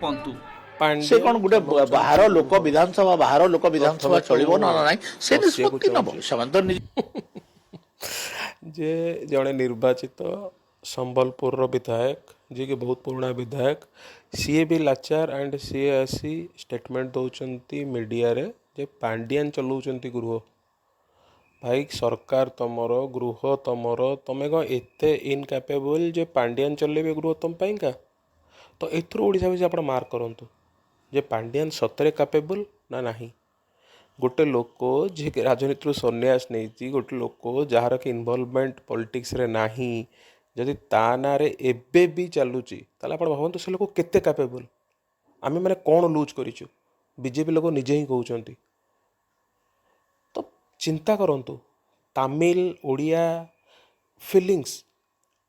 କୁହନ୍ତୁ। ସେ ପାଣ୍ଡିଆନ କ'ଣ ଗୋଟେ ଚଲାଉଛନ୍ତି ବାହାର ଲୋକ ଗୃହ। ବିଧାନସଭା, ବାହାର ଲୋକ ବିଧାନସଭା ପ୍ରଥମେ ତ ଚଳିବ ମୁଁ ନା ନାହିଁ, ସେ ହସିବାକୁ ନିଷ୍ପତ୍ତି ନବ। ଚାହୁଁଛି ସେମାନେ ତ ନିଜେ ଯେ ଜଣେ ନିର୍ବାଚିତ ସମ୍ବଲପୁରର ବିଧାୟକ, ଯିଏକି ବହୁତ ପୁରୁଣା ବିଧାୟକ, ସିଏ ବି ଲାଚାର। ଆଣ୍ଡ ସିଏ ଆସି ଷ୍ଟେଟମେଣ୍ଟ ଦେଉଛନ୍ତି ମିଡ଼ିଆରେ ଯେ ପାଣ୍ଡିଆନ ଚଲାଉଛନ୍ତି ଗୃହ। ଭାଇ, ସରକାର ତମର, ଗୃହ ତମର, ତମେ କ'ଣ ଏତେ ଇନକ୍ୟାପେବଲ୍ ଯେ ପାଣ୍ଡିଆନ ଚଲେଇବେ ଗୃହ ତମ ପାଇଁକା? ତ ଏଥିରୁ ଓଡ଼ିଶାବାସୀ ଆପଣ ମାର୍କ କରନ୍ତୁ ଯେ ପାଣ୍ଡିଆନ ସତରେ କାପେବଲ୍ ନା ନାହିଁ। ଗୋଟେ ଲୋକ ଯିଏକି ରାଜନୀତିରୁ ସନ୍ନ୍ୟାସ ନେଇଛି, ଗୋଟେ ଲୋକ ଯାହାର କି ଇନଭଲଭମେଣ୍ଟ ପଲିଟିକ୍ସରେ ନାହିଁ, ଯଦି ତା ନାଁରେ ଏବେ ବି ଚାଲୁଛି, ତାହେଲେ ଆପଣ ଭାବନ୍ତୁ ସେ ଲୋକ କେତେ କାପେବଲ୍। ଆମେ ମାନେ କ'ଣ ଲୁଜ୍ କରିଛୁ? ବିଜେପି ଲୋକ ନିଜେ ହିଁ କହୁଛନ୍ତି। ତ ଚିନ୍ତା କରନ୍ତୁ, ତାମିଲ ଓଡ଼ିଆ ଫିଲିଙ୍ଗସ୍,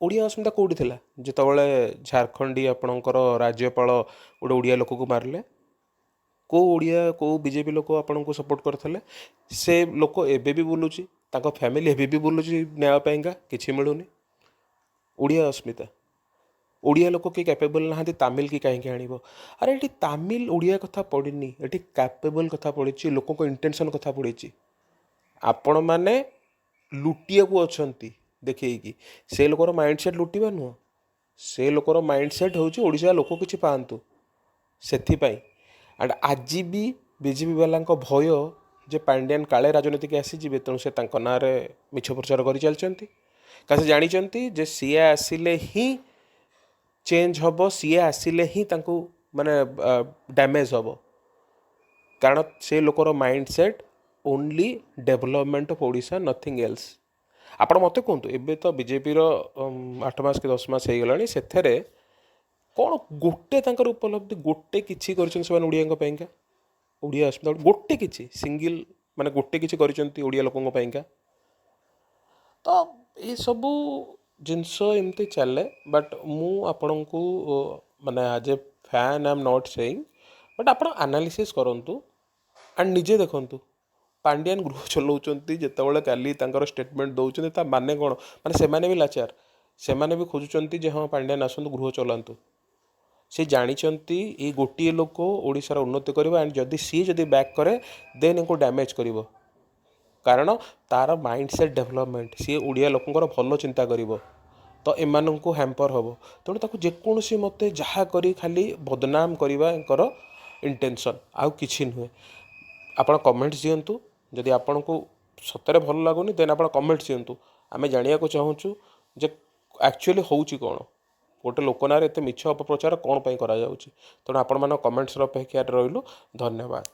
ଓଡ଼ିଆ ଅସ୍ମିତା କେଉଁଠି ଥିଲା ଯେତେବେଳେ ଝାଡ଼ଖଣ୍ଡୀ ଆପଣଙ୍କର ରାଜ୍ୟପାଳ ଗୋଟେ ଓଡ଼ିଆ ଲୋକକୁ ମାରିଲେ? କେଉଁ ଓଡ଼ିଆ, କେଉଁ ବିଜେପି ଲୋକ ଆପଣଙ୍କୁ ସପୋର୍ଟ କରିଥିଲେ? ସେ ଲୋକ ଏବେ ବି ବୁଲୁଛି, ତାଙ୍କ ଫ୍ୟାମିଲି ଏବେ ବି ବୁଲୁଛି ନ୍ୟାୟ ପାଇଁକା, କିଛି ମିଳୁନି। ଓଡ଼ିଆ ଅସ୍ମିତା, ଓଡ଼ିଆ ଲୋକ କେହି କ୍ୟାପେବଲ୍ ନାହାନ୍ତି, ତାମିଲ କି କାହିଁକି ଆଣିବ? ଆରେ, ଏଠି ତାମିଲ ଓଡ଼ିଆ କଥା ପଡ଼ିନି, ଏଠି କ୍ୟାପେବଲ୍ କଥା ପଡ଼ିଛି, ଲୋକଙ୍କ ଇଣ୍ଟେନସନ୍ କଥା ପଡ଼ିଛି। ଆପଣମାନେ ଲୁଟିବାକୁ ଅଛନ୍ତି ଦେଖେଇକି। ସେ ଲୋକର ମାଇଣ୍ଡ ସେଟ୍ ଲୁଟିବା ନୁହଁ, ସେ ଲୋକର ମାଇଣ୍ଡ ସେଟ୍ ହେଉଛି ଓଡ଼ିଶା ଲୋକ କିଛି ପାଆନ୍ତୁ, ସେଥିପାଇଁ। ଆଣ୍ଡ ଆଜି ବି ବିଜେପି ବାଲାଙ୍କ ଭୟ ଯେ ପାଣ୍ଡିଆନ କାଳେ ରାଜନୀତିକି ଆସିଯିବେ, ତେଣୁ ସେ ତାଙ୍କ ନାଁରେ ମିଛ ପ୍ରଚାର କରି ଚାଲିଛନ୍ତି। କାରଣ ସେ ଜାଣିଛନ୍ତି ଯେ ସିଏ ଆସିଲେ ହିଁ ଚେଞ୍ଜ ହେବ, ସିଏ ଆସିଲେ ହିଁ ତାଙ୍କୁ ମାନେ ଡ୍ୟାମେଜ୍ ହେବ। କାରଣ ସେ ଲୋକର mind set only development of Odisha, nothing else. ଆପଣ ମୋତେ କୁହନ୍ତୁ, ଏବେ ତ ବିଜେପିର 8 ମାସ କି 10 ମାସ ହେଇଗଲାଣି, ସେଥିରେ କ'ଣ ଗୋଟେ ତାଙ୍କର ଉପଲବ୍ଧି, ଗୋଟେ କିଛି କରିଛନ୍ତି ସେମାନେ ଓଡ଼ିଆଙ୍କ ପାଇଁକା? ଓଡ଼ିଆ ଅସ୍ମିତା ଗୋଟେ କିଛି ସିଙ୍ଗିଲ୍, ମାନେ ଗୋଟେ କିଛି କରିଛନ୍ତି ଓଡ଼ିଆ ଲୋକଙ୍କ ପାଇଁକା? ତ ଏସବୁ ଜିନିଷ ଏମିତି ଚାଲେ। ବଟ୍ ମୁଁ ଆପଣଙ୍କୁ ମାନେ as a fan I am not saying, but ଆପଣ ଆନାଲିସିସ୍ କରନ୍ତୁ ଆଣ୍ଡ ନିଜେ ଦେଖନ୍ତୁ। ପାଣ୍ଡିଆନ ଗୃହ ଚଲାଉଛନ୍ତି ଯେତେବେଳେ କାଲି ତାଙ୍କର ଷ୍ଟେଟମେଣ୍ଟ ଦେଉଛନ୍ତି, ତା ମାନେ କ'ଣ? ମାନେ ସେମାନେ ବି ଲାଚାର, ସେମାନେ ବି ଖୋଜୁଛନ୍ତି ଯେ ହଁ, ପାଣ୍ଡିଆନ ଆସନ୍ତୁ, ଗୃହ ଚଲାନ୍ତୁ। ସେ ଜାଣିଛନ୍ତି ଏଇ ଗୋଟିଏ ଲୋକ ଓଡ଼ିଶାର ଉନ୍ନତି କରିବ। ଆଣ୍ଡ ଯଦି ସିଏ ଯଦି ବ୍ୟାକ୍ କରେ, ଦେନ୍ ୟାଙ୍କୁ ଡ୍ୟାମେଜ୍ କରିବ। କାରଣ ତାର ମାଇଣ୍ଡ ସେଟ୍ ଡେଭଲପମେଣ୍ଟ, ସିଏ ଓଡ଼ିଆ ଲୋକଙ୍କର ଭଲ ଚିନ୍ତା କରିବ, ତ ଏମାନଙ୍କୁ ହ୍ୟାମ୍ପର ହେବ। ତେଣୁ ତାକୁ ଯେକୌଣସି ମତେ ଯାହା କରି ଖାଲି ବଦନାମ କରିବା ୟାଙ୍କର ଇଣ୍ଟେନସନ୍, ଆଉ କିଛି ନୁହେଁ। ଆପଣ କମେଣ୍ଟସ୍ ଦିଅନ୍ତୁ। ଯଦି ଆପଣଙ୍କୁ ସତରେ ଭଲ ଲାଗୁନି, ଦେନ୍ ଆପଣ କମେଣ୍ଟସ୍ ଦିଅନ୍ତୁ। ଆମେ ଜାଣିବାକୁ ଚାହୁଁଛୁ ଯେ ଆକ୍ଚୁଆଲି ହେଉଛି କ'ଣ, ଗୋଟେ ଲୋକ ନାଁରେ ଏତେ ମିଛ ଅପପ୍ରଚାର କ'ଣ ପାଇଁ କରାଯାଉଛି। ତେଣୁ ଆପଣମାନଙ୍କ କମେଣ୍ଟସର ଅପେକ୍ଷାରେ ରହିଲୁ। ଧନ୍ୟବାଦ।